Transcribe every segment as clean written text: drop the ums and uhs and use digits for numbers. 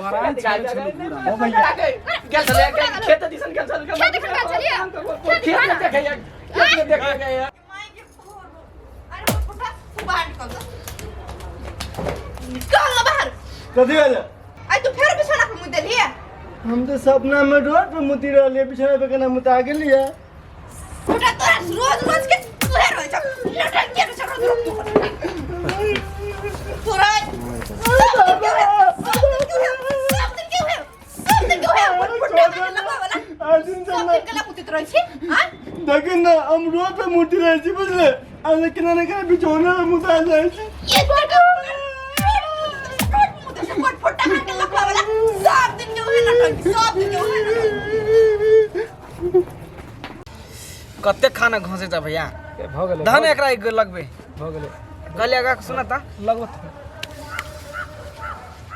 बराई छाड़े छलू पूरा। ओ भैया गेल छलै खेत दिसन गेल छल। खेत दिसन गेल छलियै? खेत में देखैया, खेत में देखे गया। अरे फुटा, तू बाहर निकल जा, निकल ना बाहर। कथी भेलै? आई तू फेर बिछौना पर मुँह देलिए? हम तो सपना में रोड पे मुती रहलियै, बिछौना पे केना मुता गेलियै? फुटा, तोरा रोज रोज के तोहे रहै छ लटक के छ, रोज रोज तोरा सब दिन क्यों है, सब दिन क्यों है, सब दिन क्यों है, सब दिन क्यों है? फुटा के लगा वाला। अर्जुन। सब दिन के मुतित रहै छी हां? देखिन ने, हम रोड पे मुती रहै छी, बुझले? आ लेकिन ने केना बिछौना पे मुता जाइ छी। ये फुटा के लगा वाला, सब दिन क्यों है लटक, सब दिन क्यों है लटक। कते खाना घसे छ भैया? भऽ गेलै। धन एकरा एक लगबे। भऽ गेलै। कहलिए आगा सुना ता। लगबत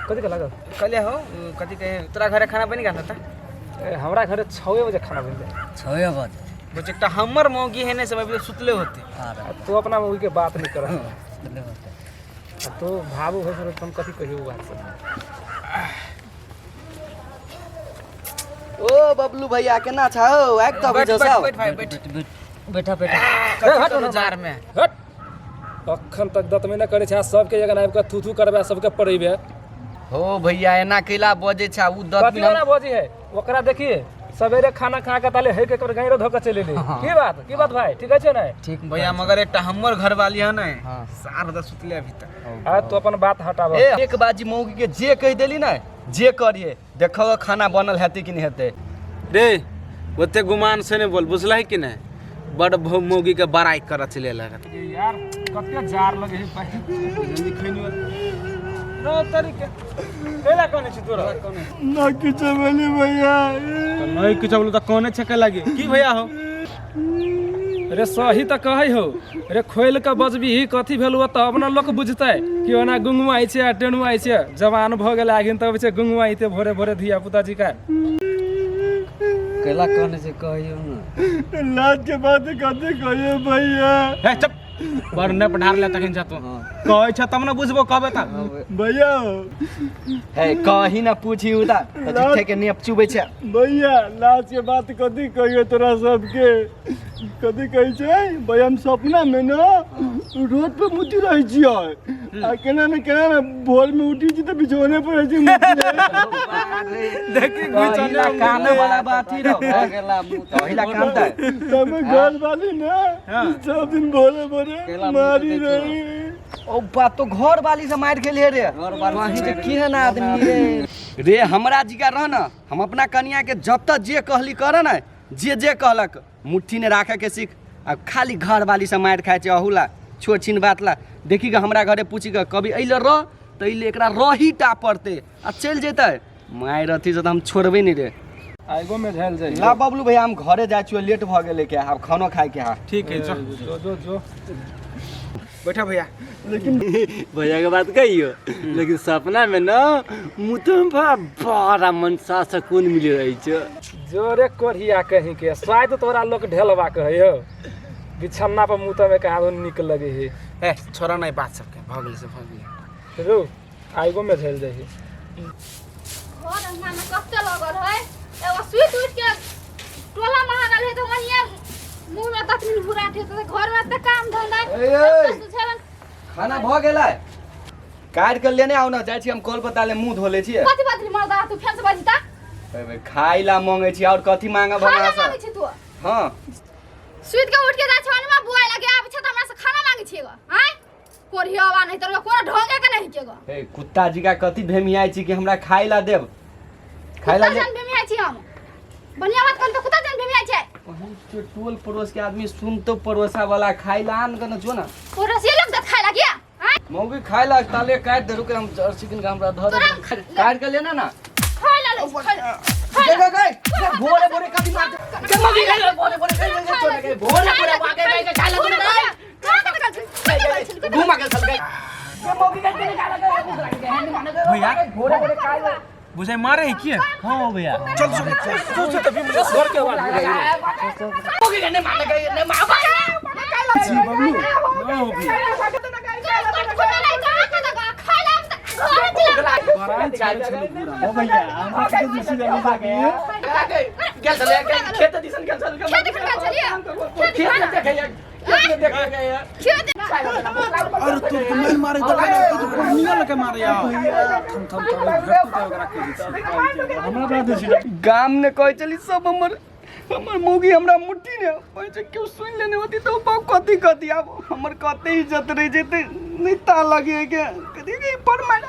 कथी के लागल? कहलिए हो, कथी कहे, तोरा घरे खाना बनि गेल त? ए, हमरा घरे 6 बजे खाना बनि जाइ। 6 बजे। बुझ, एकटा हमर मौगी है ने समय पे सुतले होते। आ तू अपना मौगी के बात नहीं कर। आ तू भावुक होइ छौ, हम कथी कहियौ बात से। ओ बबलू भैया, केना छौ? आबि तऽ बैठ। बुझौ बैठ। सब। बैठ भाई, बैठ। बैठा बैठा। कथी करू जार में? हट, अखन तक दतमे नहि करै छै आ सबके जगह आबि कऽ थू थू करबै आ सबके पड़ेबै। हो भैया, एना कैला बजै छै उ 10 कथी मिनट वाला बजी है? ओकरा देखिए, सवेरे खाना खा के ताले हे के एक गाइरो धो के चलि एलै। की बात, की बात भाई, ठीक छै ने? ठीक। भैया, मगर एकटा हमर घरवाली है ने, सार दस सुतले अभी तक। आ तू अपन बात हटाब। ए, एक बाजी मौगी के जे कहि देली ने, जे करिए, देखो खाना बनल हेतै कि नहि हेतै। रे, ओते गुमान से नहीं बोल, बुझलही कि नहीं? बड़ मौगी के बड़ाई करऽ चले लगत। यार, कते जार लगे है भाई। जल्दी खैनी रो तरीके कैला कोने छी तोरा? ना किछो भेलै भैया। नहीं किछो बोलू तऽ कोने छके लागी की भैया हो? रे, सही तऽ कहै हो रे। खोलि कऽ बजबीही कथी भेलौ तब ने लोक बुझतै कि ओना गुंगुआइ छै आ टेनुआइ छै। जवान भऽ गेलै आगिन तब छै गुंगुआइते भोरे भोरे धिया पुता जी का। कैला कहने से कहियो ना। लाज के बात कथी कहियो भैया? हे चुप, बड़ ने पढ़ार ले तखन जा। तू कहै छ तब ने बुझबो, कहबे त। भैया। हे, कही ना पूछी उदा तऽ झूठे के नेप चुबै छै। भैया, लाज के बात कथी कहियो तोरा सबके? कथी कहै छै भैया, हम सपना में न रोड पे मुती रहै छियै आ केना ने केना ने भोर में उठी छी तऽ बिछौने पर रहै छी मुतले। देखी। कहिला काने वाला बात ही रहो। भऽ गेला मुँह तऽ। कहिला काम तऽ तब घर वाली ने सब दिन भोरे भोरे केला मारी मुँह देखै। रही। ओ बात तो घर वाली से मारि खेलिए रे। घरवाली से कहीं मारि। केहन आदमी रे। रे, हमरा जिगा रह न, हम अपना कनिया के जत जे कहली कर ने, जे जे कहलक मुट्ठी ने राखे के सीख। आ खाली घर वाली से मारि खाइ छै अहू ला, छोट छिन बात ला। देखी के हमरा घरे पूछी के कभी अइले रह तऽ अइले एकरा रही टा पड़तै आ चलि जेतै मारि अथी से तऽ हम छोड़बै नहि रे। आगो में झेल जाइ। ला बबलू भैया, हम घरे जाइ छियो, लेट भऽ गेलै के आब खानो खाइ के हा। ठीक है, चल। जो जो जो। बैठा भैया। लेकिन भैया के बात कहियो, लेकिन सपना में न मुतम बड़ा मनसा सुकून मिल रही छै। जोरे कोढ़िया कहीं के, शायद तोरा लोक ढेलवा कहै हो, बिछन्ना पर मुँह में कहा निक लगे है। ए, छोड़ा नहीं बात सबके, भऽ गेलै से भऽ गेलै। रो आगो में झेल जाइ। घर अंगना में कते लगल है। एगो सुति उठि के टोला महागल है तऽ वहिए मुँह में तखनी घुरा थे तऽ घर में तऽ काम धंधा ए, ए। सुझेलन। खाना भऽ गेलै, काटि के लेने आउ ने, जाइ छी हम कल पर, ताले मुँह धो लै छियै। कथी बजली मर्दा तू? फेर से बजता। ए, खाइ ला मांगै छी और कथी मांगब खाना हमरा से? मांगै छी तू? हाँ। सुति के उठ के जाइ छै ओनमा बुआइ लगे आबै छै तऽ हमरा से खाना मांगै छी एगो। आँय कोढ़ियावा, नहीं तोरा कोनो ढोंगे के नहीं केगो। ए कुत्ता जी का, कथी भेमियाइ छी कि हमरा खाइ ला देब, खाइ ला कुत्ता देब? जन भेमियाइ छी हम? बढ़िया बात कर तऽ कुत्ता जन भेमियाइ छै। वहीं जो टोल पड़ोस के आदमी सुनतो, पड़ोसा वाला, खाइ ला आन के न जो ना। ओ रसिया लोग दत खाइ लगिया आँय? मौगी, खाइ ला ताले काटि दे, रुक, हम जर्सी किन के हमरा धर। तोरा काटि के लेना ना। खाइ ला ले, खाइ ला। गए गए गए, भोरे भोरे कथी मार के मौगी गए, भोरे भोरे गए गए छोड़ के, भोरे भोरे वाके गए गए खाइ ला तू ना घुमा के चल गए। भैया। भोरे भोरे खाइ ला। बुझाइ मारे है की? हाँ भैया। चल चल चल चल, तभी मुझे घर के आवाज। मौगी के नहीं मारने गए, नहीं मार। जी बबलू, ना हो भैया। भराइ छलै पूरा। ओ भैया हमरा के दूसरी जानी सकिए। गेल छलै खेत दिसन गेल छलै। खेत दिसन गेल छलियै? खेत में देखैया, खेत में देखैया। खेत। अरे तू तो नहीं मारे तो तू तो निकल के मारे यार। थम थम थम, भेटतौ तऽ ओकरा कहि दै छियै। हमरा बड़ा दूसरी गाम ने कहै छली सब हमर हमर मौगी हमरा मुट्ठी ने कहै छै, केओ सुनि लेने होती तऽ बाप कथी कथी आब हमर कते इज्जत रहि जेतै। नहि ता लगे के कथी के पर मार।